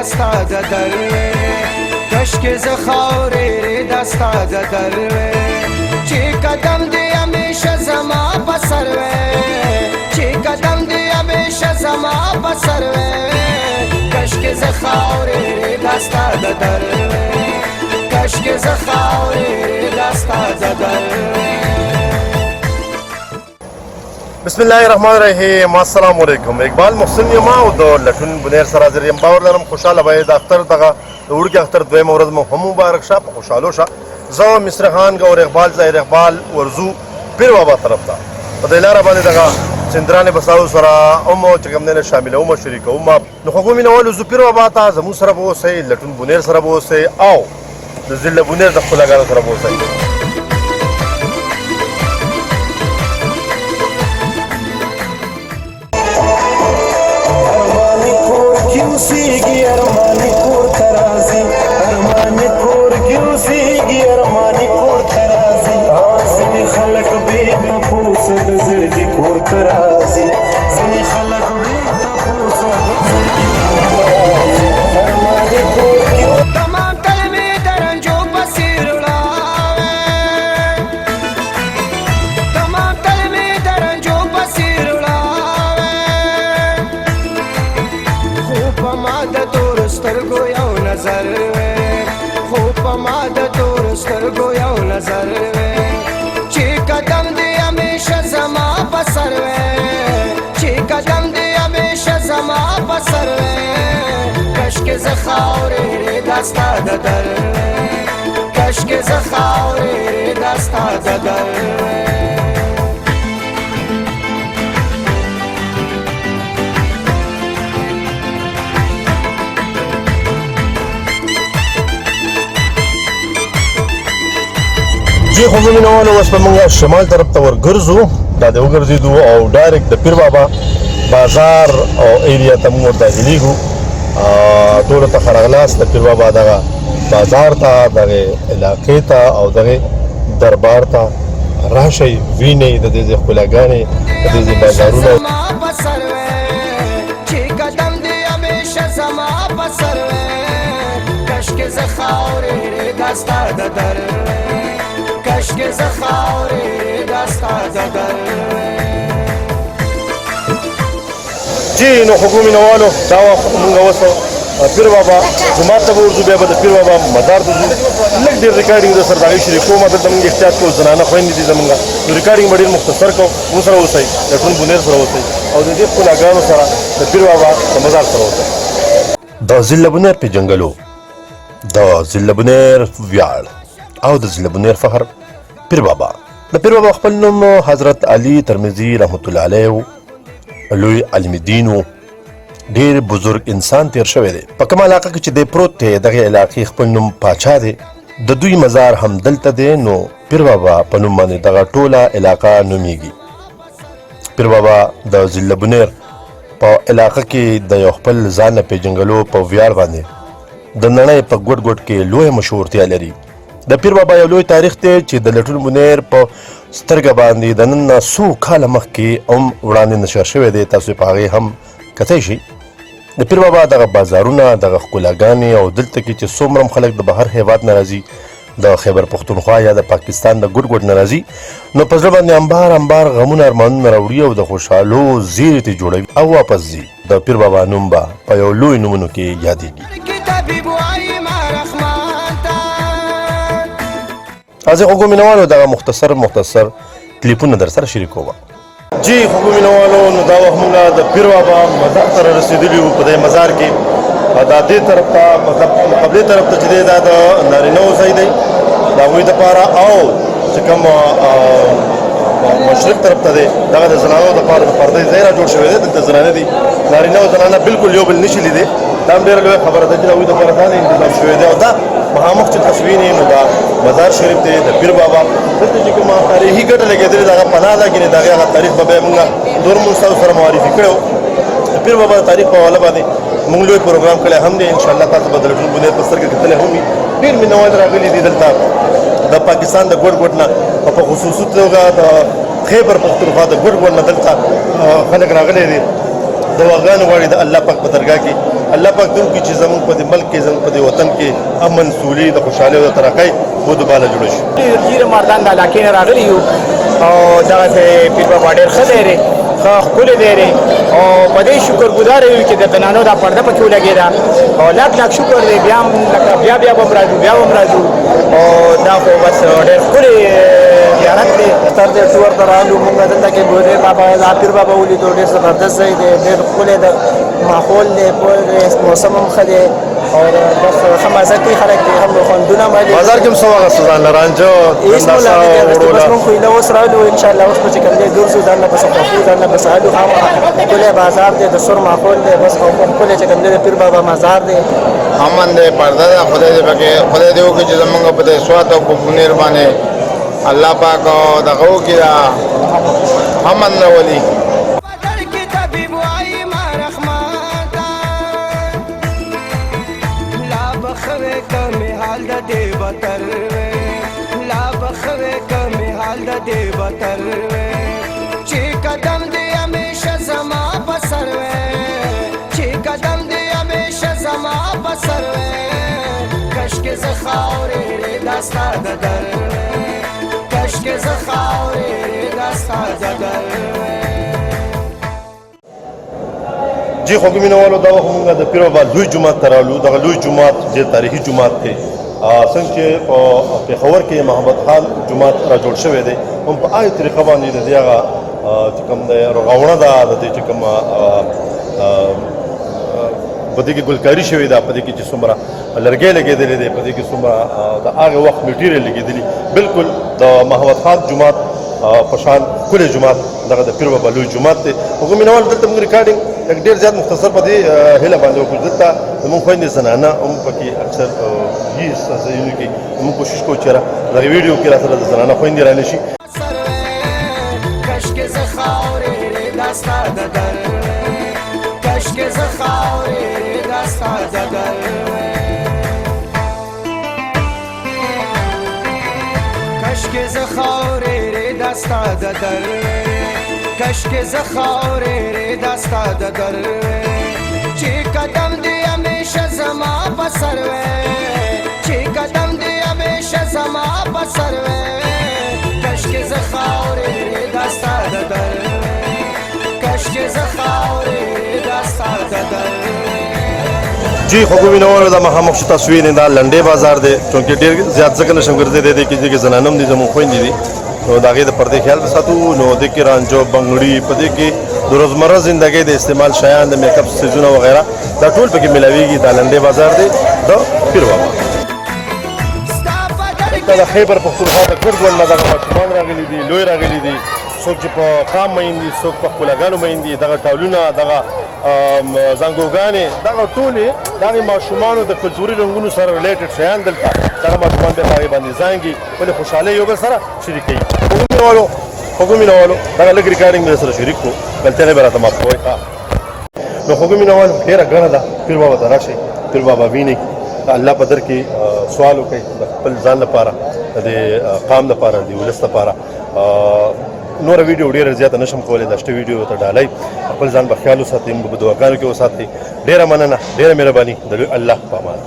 دستا د دروي، کشکې زه خاورې دستا د دروي، چې قدم دې همیشه زما په سر وي، چې قدم دې همیشه زما په سر وي، کشکې زه خاورې دستا د دروي، کشکې زه خاورې دستا د دروي. بسم الله الرحمن الرحیم. السلام علیکم. اقبال محسن یم او د لټون بنیر سره حاضر یم. باور لرم خوشاله به د اختر دغه د وړوکي اختر دویمه ورځ مو هم مبارک شه، په خوشحالو شه. زه مصر خان ګور اقبال ظاهر اقبال ورزو پیر بابا طرف ته په دې لاره باندې دغه سندرانې بساو سره هم چې کوم دی نه شاملوم، شریکوم. نو خوږو مینوالو، زه پیر بابا ته زموږ سره به اوسئ، لټون بنیر سره به اوسئ او د ضلع بنیر د ښکلاګانو سره به اوسئ. ارماني کور کې اوسېږي، ارماني کور ته راځي، ارماني کور کې اوسېږي، ارماني کور ته راځي. ځینې خلک بې تپوسه د زړګي کور ته راځي، ځینې خلک بې تپوسه د زړګي کور ته راځي، ارماني کور کې. تمام تل مې د رنجو په څېر وړاوې، تمام تل مې د رنجو په څېر وړاوې، خو په ما د تورو سترګو یو نظر وې، خو په ما د تورو سترګو یو نظر وې، چې قدم دې همیشه زما په سر وې، چې قدم دې همیشه زما په سر وې، کشکې زه خاورې دستا د در وې، کشکې زه خاورې دستا د در وې. جی خو مینوالو، اوس به موږ شمال طرف ته ورګرځو. دا دی وګرځېدو او ډایرکټ د پیر بابا بازار او ایریا ته موږ داخلېږو. ټولو ته ښه راغلاست د پیر بابا دغه بازار ته، دغه علاقې ته او دغه دربار ته. راشئ، وینئ د دې ځای ښکلاګانې، د دې ځای بازارونه. زما په سر وې، چې قدم دې همیشه زما په سر وې، کشکې زه خاورې دستا د در وې، کشکې زه خاورې دستا د در وې. جی نو خوږو مینوالو، دا وخت مونږ اوس پیر بابا جومات ته به ورځو، بیا به د پیر بابا مزار ته ځو. لږ ډېر ریکارډینګ د سره د هغې شریکوم. دلته مونږ احتیاط کوو، زنانه خویندې دي زمونږ، نو ریکارډینګ به ډېر مختصر کوو. مونږ سره اوسئ، د ټون بونیر سره اوسئ او د دې ښکلاګانو سره د پیر بابا د مزار سره اوسئ. د ضلع بونیر پېژنګلو، د ضلع بونیر ویاړ او د ضلع بونیر فخر پیر بابا. د پیر بابا خپل نوم حضرت علي ترمذي رحمت الله علیه و، لوی عالم دین و، ډیر بزرګ انسان تیر شوی دی. په کومه علاقه کې چې دی پروت دی، دغې علاقې خپل نوم پاچا دی، د دوی مزار هم دلته دی، نو پیر بابا په نوم باندې دغه ټوله علاقه نومیږي. پیر بابا د ضلع بونیر په علاقه کې د یو خپل ځان نه پیژنګلو په ویاړ باندې د نړۍ په ګوټ ګوټ کې لویه مشهورتیا لري. د پیر بابا یو لوی تاریخ دی چې د لټون بونیر په سترګه باندې د نن نه څو کاله مخکې هم وړاندې نشر شوی دی، تاسو په هغې هم کتی شئ. د پیر بابا دغه بازارونه، دغه ښکلاګانې او دلته کې چې څومره هم خلک د بهر هیواد نه راځي، د خیبر پښتونخوا یا د پاکستان د ګوټ ګوټ نه راځي، نو په زړه باندې انبار انبار غمونه ارمانونه راوړي او د خوشحالو زیرې ترې جوړوي او واپس ځي. د پیر بابا نوم به په یو لوی نومونو کې یادېږي. طبیب وایي ما رحمان ته. ازي خوږو مینوالو، دغه مختصر مختصر کلیپونه در سره شریکوم. جی خوږو مینوالو، نو دا وخت موږ د پیر بابا مزار ته رسېدلي یو. په دې مزار کې دا دې طرف ته، مطلب مقابلې طرف ته چې دی، دا د نارینه وو ځای دی د هغوی دپاره، او چې کوم مشرق طرف ته دی، دغه د زنانو دپاره د پردې ځای را جوړ شوی دی. دلته زنانه دي، نارینه او زنانه بالکل یو بل نشي لیدی. دا هم ډېره لویه خبره ده چې د هغوی دپاره دا انتظام شوی دی. او دا مخامخ چې تاسو وینئ، نو دا مزار شریف دی د پیر بابا. دلته چې کومه تاریخي ګټه لګېدلې ده، هغه پناه ده، ګینې د هغې هغه تاریخ به بیا موږ نور موږ تاسو سره معرفي کړی. د پیر بابا د تاریخ په حواله باندې موږ لوی پروګرام کړی هم دی، انشاءالله تاسو به د لټون بنیاد په سترګه کتلی هم وي. ډېر مینهوال راغلي دي دلته د پاکستان د ګوټ ګوټ نه او په خصوصي توګه د خیبر پښتونخوا د ګوټ ګوټ نه دلته خلک راغلي دي. دعاګانې غواړي د الله پاک په درګاه کې. الله پاک دې وکړي چې زموږ په دې ملک کې، زموږ په دې وطن کې امن، سولې، د خوشحالۍ او د ترقۍ بودوباله جوړ شي. ډیر مردان د علاقې نه راغلي یو او دغسې پیر بابا ډېر ښه ځای دی، ښه ښکلی ځای دی او په دې شکر ګزار یو چې د زنانو دا پرده پکې ولګېده او لاک لاک شکر دی. بیا هم لکه بیا بیا به هم راځو، بیا به هم راځو او دا خو بس ډېر ښکلی زیارت دی. تر دې ټور ته رالو موږ، دلته کې بورې بابا، دا پیر بابا ولیدو. ډېر زبردست ځای دی، ډېر ښکلی د ماحول دی، موسم هم ښه دی او بس ښه مزه کوي خلک دی، هم خوندونه هم اخلي. بازار کې هم څه واخیستل ځان له؟ رانجه؟ هېڅ مو لا نه دي اخیستي، بس موږ خو ایله اوس رالو. انشاءالله اوس به چې کوم دی ګرځو، ځان له به څه خوښو، ځان له به څه الو. ښکلی بازار دی، د سور ماحول دی، بس او ښکلی چې کوم دی د پیر بابا مزار دی. امن دی، پرده ده، خدای دې پکې، خدای دې وکړي چې زمونږ په دې سوات او په بونیر باندې الله پاک دغه وکړي، دا امن راولي. بدر کې طبیب وایي ما رحمتا لا بخوي کمې حال د دې بتر وې، لا بخوي کمې حال د دې بتر وې، چې قدم دې همیشه زما په سر وې، چې قدم دې همیشه زما په سر وې، کشکې زه خاورې دا ستا د در وې، کشکې زه خاورې دا ستا د در وې. جی خوږو مینوالو، دا وخت موږ د پیر بابا لوی جومات ته رالو. دغه لوی جومات چې تاریخي جومات دی، څنګه چې په پېښور کې محمد خان جومات را جوړ شوی دی، هم په هغې طریقه باندې د دې هغه چې کوم دی رغاوڼه ده، د دې چې کوم په دې کې ګلکاري شوې ده، په دې کې چې څومره لرګی لګېدلی دی، په دې کې څومره د هغه وخت میټیریل لګېدلي، بالکل د محمد خان جومات په شان ښکلی جومات دغه د پیر بابا لوی جومات دی. خو مینوال، دلته موږ ریکارډینګ لږ ډېر زیات مختصر په دې هیله باندې وکړو، دلته زموږ خویندې زنانه هم پکې اکثر یي ځایونو کې موږ کوشش کوو چې دغه ویډیو کې را سره د زنانه خویندې رانه شي. کشکې زه خاورې دا ستا د در، کشکې زه خاورې دا ستا د در، کشکې زه خاورې دا ستا د در، کشکې زه خاورې دا ستا د در، چې قدم دې همیشه زما په سر وې، چې قدم دې همیشه زما په سر وې، کشکې زه خاورې دا ستا د در، کشکې زه خاورې دا ستا د در. جی خوږو مینوالو، دا مخامخ چې تاسو وینئ دا لنډې بازار دی. چونکې ډېر زیات ځکه نشم ګرځېدی، دی کې چې زنانه هم دي، زموږ خویندې دي، نو د هغې د پردې خیال به ساتو. نو دې کې رانجو، بنګړي، په دې کې د روزمره زندګۍ د استعمال شیان، د میک اپ څیزونه وغیره، دا ټول پکې ملاویږي. دا لنډې بازار دی د پیر بابا. دلته د خیبر پښتونخوا د ګرد ول نه دغه ماشومان راغلي دي، لوی راغلي دي، څوک چې په قام مین دي، څوک په ښکلاګانو مین دي. دغه ټالونه، دغه زنګوګانې، دغه ټولې دغه ماشومانو د کلتوري رنګونو سره related شیان دلته دغه ماشومان بیا په هغې باندې زانګي، خپلې خوشحالۍ یو بل سره شریکوي. خوږو مینوالو، دغه لږ ریکارډینګ مې سره شریک کړو، غلطیانې به راته معاف کوئ. نو خوږو مینوالو، ډېره ګڼه ده، پیر بابا ته راشئ، پیر بابا وینئ، د الله په در کې سوال وکړئ د خپل ځان لپاره، د قام لپاره، د ولس لپاره. نوره ویډیو ډېره زیاته نشم کولی، دا شته ویډیو ته ډالۍ. خپل ځان به خیال وساتئ، موږ به دعاګانو کې وساتئ. ډېره مننه، ډېره مهرباني، د لوی الله په امان.